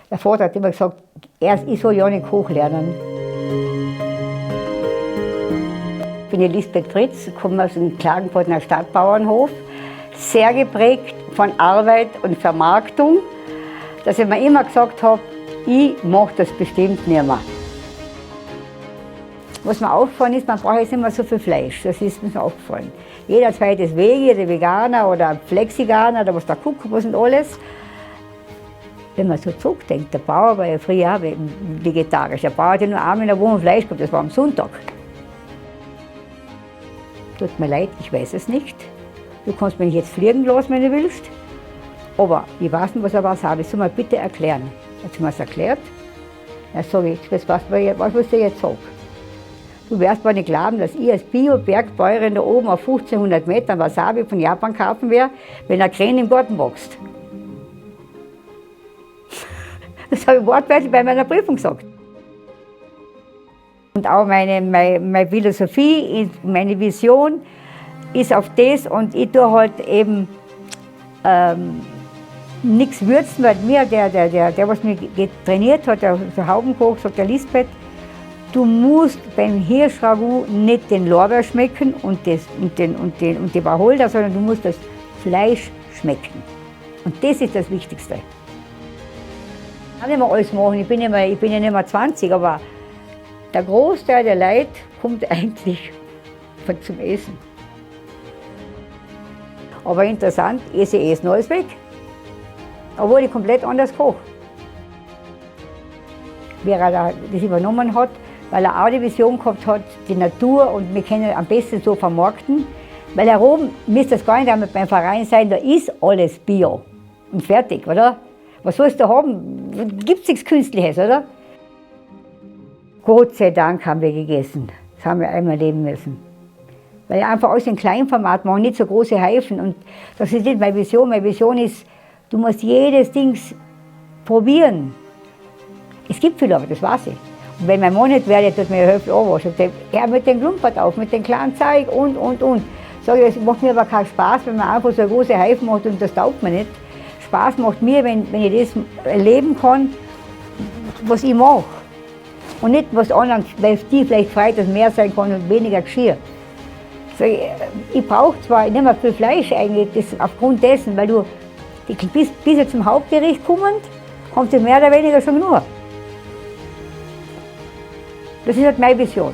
Der Vater hat immer gesagt, erst ich soll ja nicht Koch lernen. Ich bin die Lisbeth Fritz, komme aus dem Klagenfurter Stadtbauernhof, sehr geprägt von Arbeit und Vermarktung, dass ich mir immer gesagt habe, ich mache das bestimmt nicht mehr. Was mir aufgefallen ist, man braucht jetzt nicht mehr so viel Fleisch. Das ist mir aufgefallen. Jeder zweite ist Vegi oder Veganer oder Flexiganer oder was da guckt, was und alles. Wenn man so zurückdenkt, der Bauer war ja früher auch vegetarisch. Der Bauer hat ja nur einmal in der Woche Fleisch gehabt, das war am Sonntag. Tut mir leid, ich weiß es nicht. Du kannst mich jetzt fliegen lassen, wenn du willst. Aber ich weiß nicht, was ein Wasabi ist. Soll mir bitte erklären. Hat sie mir das erklärt. Dann sage ich, was willst du jetzt sagen? Du wirst mir nicht glauben, dass ich als Bio-Bergbäuerin da oben auf 1500 Metern Wasabi von Japan kaufen werde, wenn ein Kren im Garten wächst. Das habe ich wortwörtlich bei meiner Prüfung gesagt. Und auch meine Philosophie, meine Vision ist auf das und ich tue halt eben nichts würzen, weil mir, der was mich trainiert hat, der Haubenkoch, sagt der Lisbeth, du musst beim Hirschragout nicht den Lorbeer schmecken und, das, und, den, und, den, und die Wacholder, sondern du musst das Fleisch schmecken. Und das ist das Wichtigste. Ich kann nicht mehr alles machen, ich bin ja nicht mehr 20, aber der Großteil der Leute kommt eigentlich zum Essen. Aber interessant, sie essen alles weg. Obwohl ich komplett anders koche. Wer das übernommen hat, weil er auch die Vision gehabt hat, die Natur und wir können am besten so vermarkten. Weil herum müsste das gar nicht einmal beim Verein sein, da ist alles Bio und fertig, oder? Was sollst du haben? Gibt es nichts Künstliches, oder? Gott sei Dank haben wir gegessen. Das haben wir einmal leben müssen. Weil ich einfach alles in Kleinformat mache, nicht so große Häufen. Und das ist nicht meine Vision. Meine Vision ist, du musst jedes Ding probieren. Es gibt viel, aber das weiß ich. Und wenn mein Mann nicht wäre, der tut mir ja helfen anwaschen. Er mit dem Klumpert auf, mit dem kleinen Zeug und. Sag ich, es macht mir aber keinen Spaß, wenn man einfach so eine große Häufen macht und das taugt mir nicht. Spaß macht mir, wenn ich das erleben kann, was ich mache. Und nicht, was anderen, weil die vielleicht freut, dass mehr sein kann und weniger Geschirr. So, ich brauche zwar nicht mehr viel Fleisch eigentlich, das aufgrund dessen, weil du bis zum Hauptgericht kommend, kommt sie mehr oder weniger schon genug. Das ist halt meine Vision.